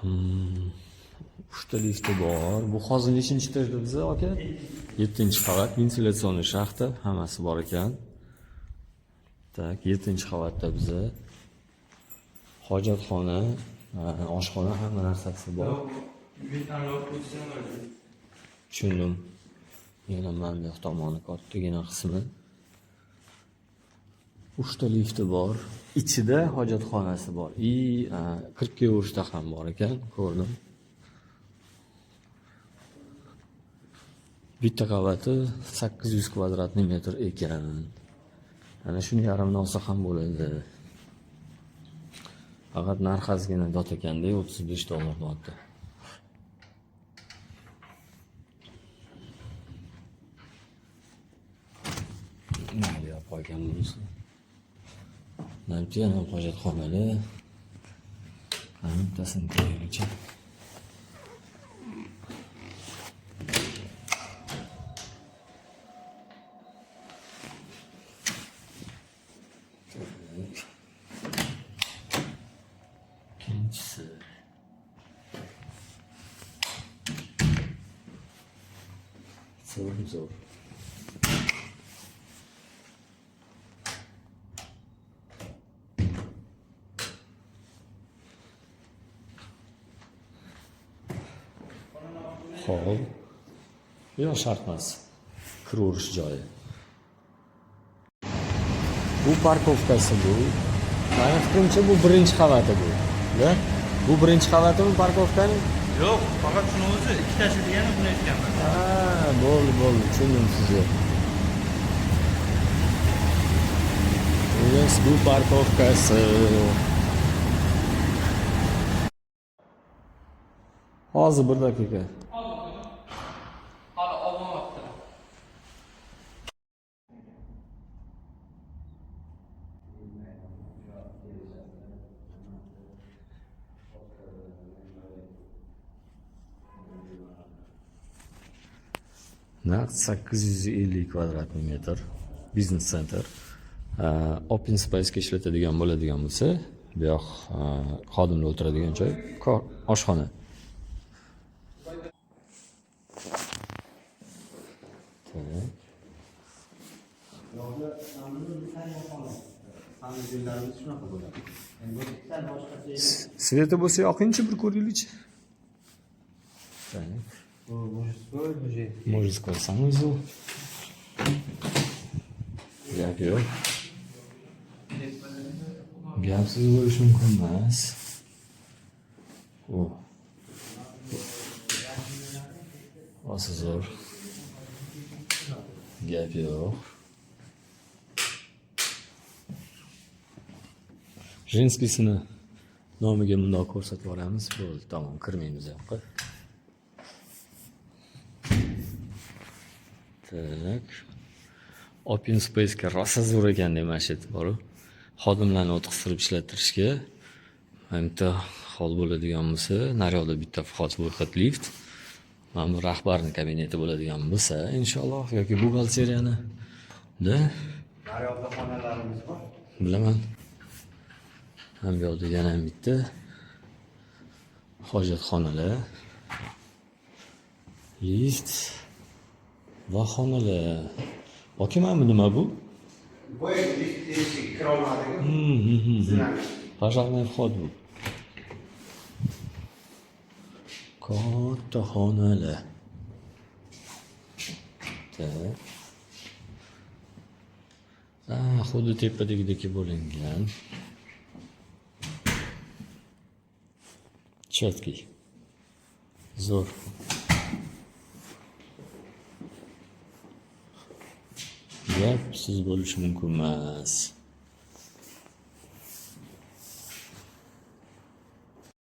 Uchta lifti bor. Bu hozir nechinchi etajda biza, aka? 7-qavat, вентиляционный шахта, hammasi bor ekan. Так, 7-qavatda biza. Hojatxona, oshxona, hamma narsasi bor. Tushundim. Yana mana bu yoq tomoni kattagina qismi. Uchta lifti bor. Ichida hojatxonasi bor. И kirib kelaverishda ham bor ekan, ko'rdim. Bitta qavati 800 квадратный metr ekan. Ana shuni yarmini olsa ham bo'ladi. Faqat narxi ozgina dot ekanda, 35 dollar deyapti. Mayli, yopib qo'ygan bunisi. Mana bitta yana hojatxonalar. Mana bittasini ko'raylikchi. Ikkinchisi. Zo'r, zo'r. Hol. Yo'q, shart emas. Kiraverish joyi. Bu parkovkasi bu. Mani fikrimcha, bu birinchi qavati bu. Da? Bu birinchi qavatimi parkovkani? Yo'q, faqat shuni o'zi ikkitasi degani buni aytganman. Ha, bo'ldi, bo'ldi, tushundim sizni. Xullas, bu parkovkasi. Hozir bir daqiqa. Hali olmayapti. Naqd 850 квадратный metr бизнес центр. Open spacega ishlatadigan bo'ladigan bo'lsa, bu yoq xodimlar o'tiradigan joy, oshxona. Так. Санузел larimiz shunaqa bo'ladi. Endi bu sal boshqacha. Свет i bo'lsa yoqingchi, bir ko'raylikchi. Так. Bu мужской, bu женский. Мужской санузел. Gap yo'q. Gapsiz bo'lishi mumkin emas. O. Rosa zo'r. Gap yo'q. Женский sini nomiga bundoq ko'rsatib yuboramiz. Bo'ldi, tamom, kirmaymiz u yoqqa. Так. Open space'ga rosa zo'r ekan mana shu yerda boru. Xodimlarni o'tqiztirib ishlattirishga. Mana bitta hol bo'ladigan bo'lsa, naryoqda bitta вход выход lift. Mana bu rahbarning kabineti bo'ladigan bo'lsa, inshaalloh, yoki buxgalteriyani da. Naryoqda xonalarimiz bor. Bilaman. Mana bu yoqda yana bitta hojatxonalar, lift va xonalar. Aka, mana bu nima bu? Bu lift eshigi kira olmadik. Пожарный вход bu. Katta xonalar. Так. Ah, xuddi tepadagidek bo'lingan. Четкий. Zo'r. Gapsiz bo'lishi mumkin emas.